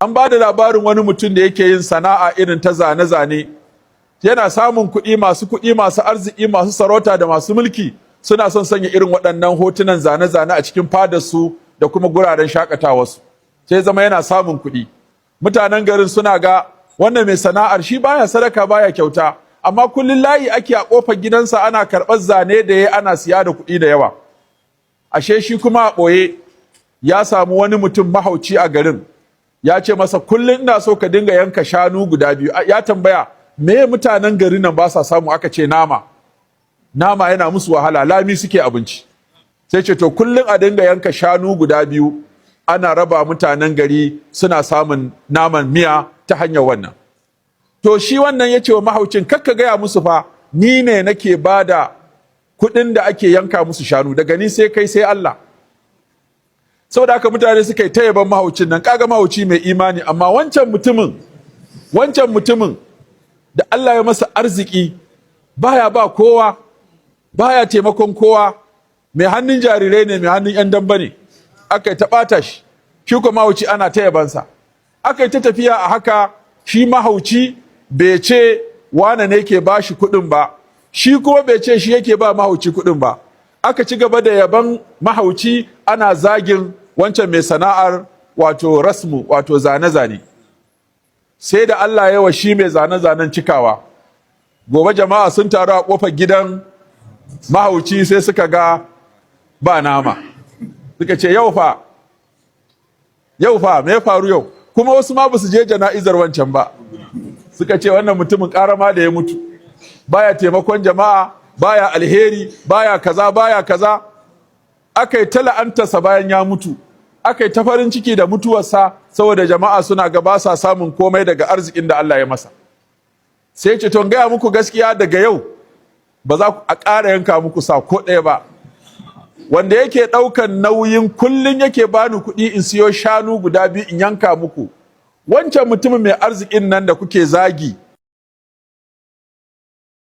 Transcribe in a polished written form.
An ba da labarin wani mutum da yake yin sana'a irin ta zane-zane. Yana samun kuɗi, masu kuɗi, masu arziki, masu sarauta da masu mulki suna son sanya irin waɗannan hotunan zane-zane a cikin fadarsu da kuma guraren shakatawarsu. Sai zama yana samun kuɗi. Mutanen garin suna ga wannan mai sana'ar shi baya sadaka, baya kyauta, amma kullum layi ake a ƙofar gidansa ana karɓar zane da ya ana siya da kuɗi da yawa. Ashe shi kuma a ɓoye ya samu wani mutum mahauci a garin, ya ce masa, "Kullum ina so ka dinga yanka shanu guda biyu." Ya tambaya me mutanen garin nan ba sa samu, aka ce nama. Nama yana musu wahala, lami suke abinci. Sai ce, "To, kullum a dinga yanka shanu guda biyu ana raba mutanen gari, suna samun naman miya ta hanyar wannan." To, shi wannan ya ce wa mahaucin, "Kakka gaya musu fa ni ne nake ba da kuɗin da ake yanka musu shanu, daga ni sai kai sai Allah." Saboda haka mutane suka yi ta yaban mahaucin nan, kaga mahauci mai imani, amma wancan mutumin da Allah ya masa arziki baya ba kowa, baya taimakon kowa, mai hannun jarirai ne, mai hannun yan damba ne. Aka yi ta ɓata shi, shi kuma mahauci ana ta yabansa. Aka yi ta tafiya a haka, shi mahauci bai ce wane ne ke ba shi kuɗin ba, shi kuma bai ce shi yake ba mahauci kuɗin ba. Aka ci gaba da yaban mahauci, ana zagin wancan mai sana'ar, wato rasmu, wato zane-zane. Sai da Allah ya wa shi mai zane-zanen cikawa. Gobe jama'a sun taru a kofar gidan mahauci, sai suka ga ba nama. Suka ce, "Yau fa, yau fa, me ya faru yau?" Kuma wasu ma basu je jana'izar wancan ba. Suka ce, "Wannan mutumin karama da ya mutu, baya taimakon jama'a, baya alheri, baya kaza, baya kaza." Aka yi ta la'antarsa bayan ya mutu, aka yi ta farin ciki da mutuwarsa, saboda jama'a suna ga ba sa samun komai daga arzikin da Allah ya masa. Sai ce, "To, gaya muku gaskiya, daga yau ba za a ƙara yanka muku sa ko ɗaya ba. Wanda yake ɗaukan nauyin kullum yake bani kuɗi in siyo shanu guda biyu in yanka muku, wancan mutumin mai arzikin nan da kuke zagi."